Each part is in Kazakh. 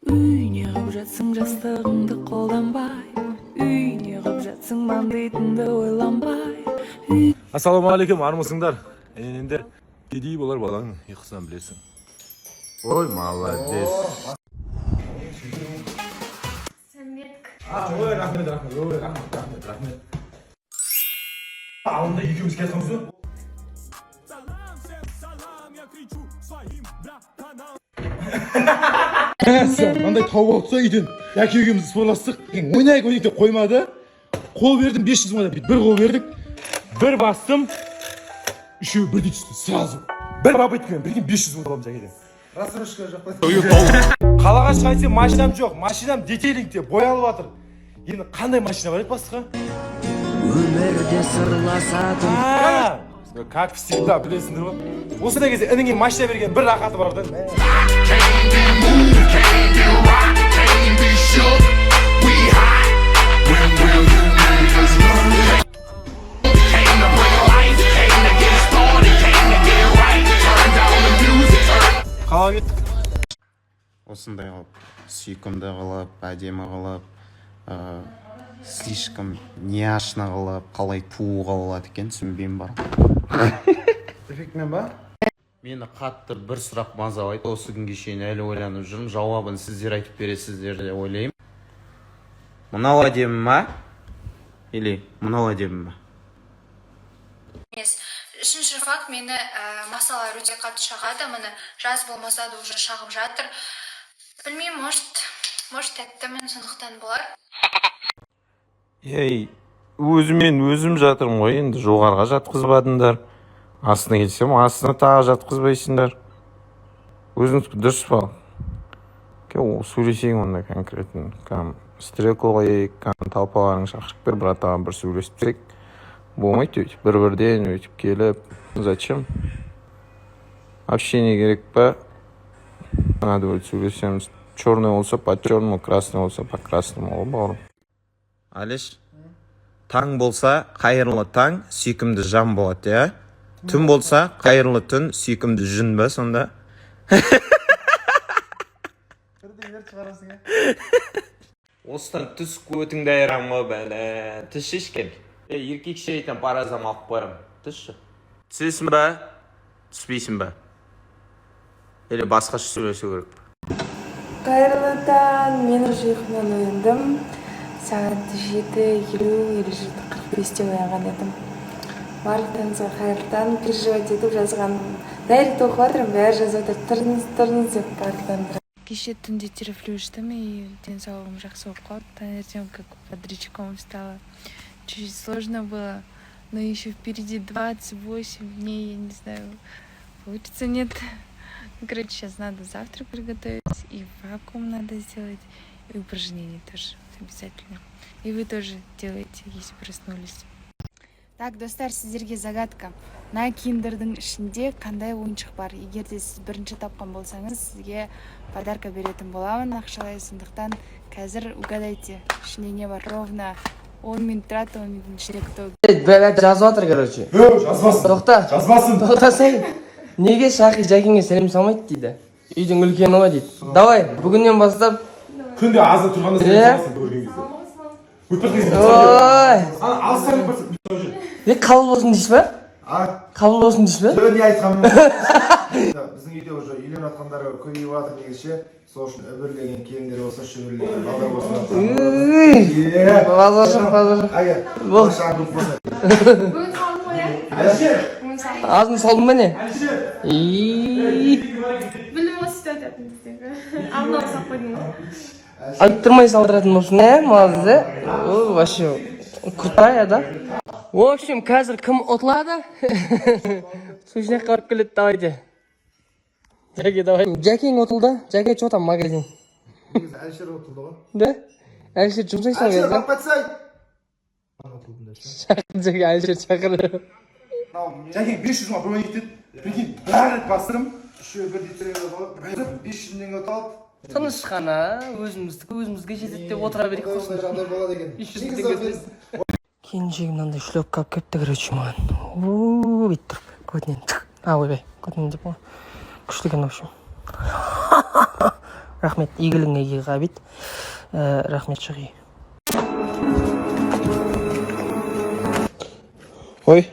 Үй, неғып жатсың жастығыңды қолданбай? Үй, неғып жатсың мандитынды ойланбай? Үй. Ассалаумағалейкум, армысыңдар, енендер. Кедей болар балаң ұйқысынан білесің. Ой, молодец. Сәметк. Ой, рахмет, рахмет, ой, рахмет, рахмет, рахмет. Алдында екеуміз келе жатқанбыз ғой. Салам всем, салам, я кричу своим братанам. Мәссаған, мынандай тауып алып тастап үйден. Әке екеуміз спорластық, ойнайық, ойнайық деп қоймады. Қол бердім, 500 мың деп бір қол бердік. Бір бастым, үшеуі бірдей түсті сразу, бір попыткамен. Прикинь, 500 мың табамын жәкеден. Рассрочка жоқ па? Қалаға шығайын десем, машинам жоқ, машинам детейлингте боялып жатыр. Енді қандай машина бар еді басқа? Өмірде сырласатын. А, как всегда, білесіңдер ғой, осындай кезде ініңе машина берген бір рахаты бар да. Мә. Can't be moved, can't be rocked, can't be shook. We hot. When will you niggas learn? Came to bring life, came to get started, came to get right. Turn down the music, turn. Қалаға кеттік. Осындай қылып, сүйкімді қылып, әдемі қылып, слишком няшно қылып қалай тууға болады екен, түсінбеймін бар. Эффектмен ба? Мені қатты бір сұрақ мазалайды, осы күнге шейін әлі ойланып жүрмін. Жауабын сіздер айтып бересіздер деп ойлаймын. Мынау әдемі ма или мынау әдемі ма? Емес. Үшінші факт: мені масалар өте қатты шағады. Міне, жаз болмаса да уже шағып жатыр. Білмеймін, может, тәттімін, сондықтан болар. Ей, өзімен өзім жатырмын ғой енді. Жоғарыға жатқызбадыңдар, астына келсем, астына тағы жатқызбайсыңдар. Өзіңдікі дұрыс па? Кел, сөйлесейік онда конкретно. Кәдімгі стрелка қояйық, кәдімгі толпаларың шақырып бер, братан, бір сөйлесіп тастайық. Болмайды өйтіп бір бірден өйтіп келіп. Зачем? Общение керек па? Надо будет, сөйлесеміз. Черный болса, по черному, красный болса, по красному ғой, бауырым. Алеш, таң болса, қайырлы таң, сүйкімді жан болады, иә? Түн болса, қайырлы түн, сүйкімді жүн ба сонда? Бірдеңелер шығарасың, иә. Осыдан түс, көтіңді айырамын ғой, бәле. Түсші, кел. Ей, еркекше айтамын, паразам алып қоямын. Түсші. Түсесің ба, түспейсің ба, или басқаша сөйлесу керек пе? Қайырлы таң! Мен уже ұйқымнан ояндым. Сағат 7:50 или 7:45-те оянған едім. Барлықтарыңызға қайырлы таң! Переживать етіп жазған, директ оқып жатырмын, бәрі жазып жатыр, тұрыңыз, тұрыңыз деп. Барлықтарыңыз. Кеше түнде терафлю іштім, и денсаулығым жақсы болып қалды. Таңертең как бодрячком встала. Чуть сложно было, но еще впереди 28 дней, я не знаю, получится, нет. Ну, короче, сейчас надо завтрак приготовить, и вакуум надо сделать, и упражнения тоже обязательно. И вы тоже делаете, если проснулись. Так, достар, сіздерге загадка. Мына киндердің ішінде қандай ойыншық бар? Егер де сіз бірінші тапқан болсаңыз, сізге подарка беретін боламын ақшалай. Сондықтан қазір угадайте, ішінде не бар. Ровно 10 минут тұрады, 10 минуттың ішінде кто Бәрі жазып жатыр, короче. Жазбасын. Тоқта. Жазбасын. Тоқтасай. Неге Шахи Жәкеңе сәлем салмайды дейді. Үйдің үлкені ғой дейді. Давай, бүгіннен бастап. Күнде азан тұрғанда сәлем Иә. саласың көрген кезде, өтіп бара жатқан кезде. Ой. Ана алыстан өтіп барса. Не, қабыл болсын дейсіз ба? А? Қабыл болсын дейсіз ба? Жоқ, не айтқанмын. Біздің үйде уже үйленіп жатқандар көбейіп жатыр негізі ше. Сол үшін үбірлеген келіндер болса, шүбірлеген балдар болса. Иә. Базар жоқ, базар жоқ. Ага. Бол. Шаң көп болса. Бүгін салдым ғой, иә? Бүгін салдым. Азын салдың ба, не? И. Білім осы сөйтіп айтатын біздегі. Алдын ала салып қойдым ғой. Айттырмай салдыратын болсын, ә? Молодец, ә? О, вообще крутая, да? В общем, қазір кім ұтылады? Сушняққа барып келеді, давайте. Жәке, давай. Жәкең ұтылды. Жәке, что там магазин? Негізі Әлішер ұтылды ғой. Да? Әлішер жұмсайсың Әлішер, ғой, барып қайтсай. Ұтылдым деп ше. шақыр, Жәке, Әлішер шақыр. Жәкең 500 мың бронь етеді, прикинь. Бір рет бастырым. Үшеуі бірдей төлеп жатыр ғой. 500 мың теңге ұтып алды. Тыныш қана, өзіміздікі өзімізге жетеді деп отыра берейік. Осындай Құрсын. жағдай болады екен. 500 Негізі теңге. мен- Келіншегім мынандай шлепка алып келіпті, короче, маған. У, бүйтіп тұрып көтінен тік, а, ойбай, көтінен деп қой. Күшті екен, в общем. Рахмет, игілігіңе, Ғабит. Рахмет, Шұғи. Ой.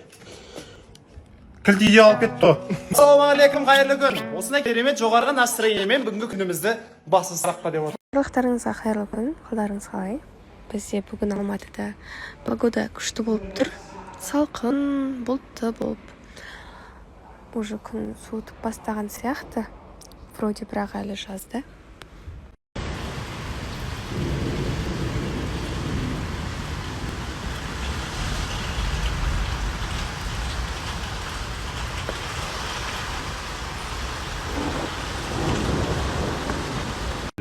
Кілт үйде алып кетті ғой. Ассалаумағалейкум, қайырлы күн. Осындай керемет жоғарғы настроениемен бүгінгі күнімізді бастасақ па деп отырмын. Барлықтарыңызға қайырлы күн! Қалдарыңыз қалай? Бізде бүгін Алматыда погода күшті болып тұр, салқын, бұлтты болып, уже күн суытып бастаған сияқты вроде, бірақ әлі жазда.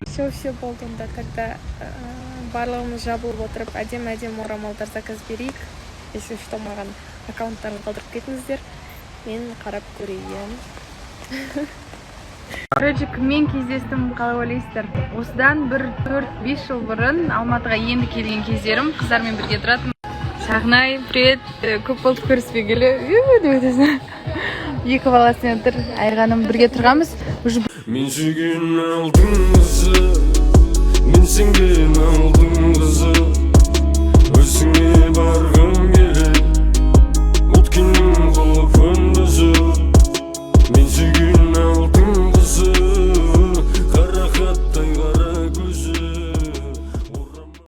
Все, все, болды онда. Тогда барлығымыз жабылып отырып, әдемі әдемі орамалдар заказ берейік. Если что, маған аккаунттарын қалдырып кетіңіздер, мен қарап көрейін. Короче, кіммен кездестім, қалай ойлайсыздар? Осыдан бір 4-5 жыл бұрын Алматыға енді келген кездерім, қыздармен бірге тұратын. Шағынай, привет! Көп болды көріспегелі. Ю, деп өтесің. Екі баласымен тұр. Айғаным, бірге тұрғанбыз уже. Мен сүйген алтын қызы. Мен сенге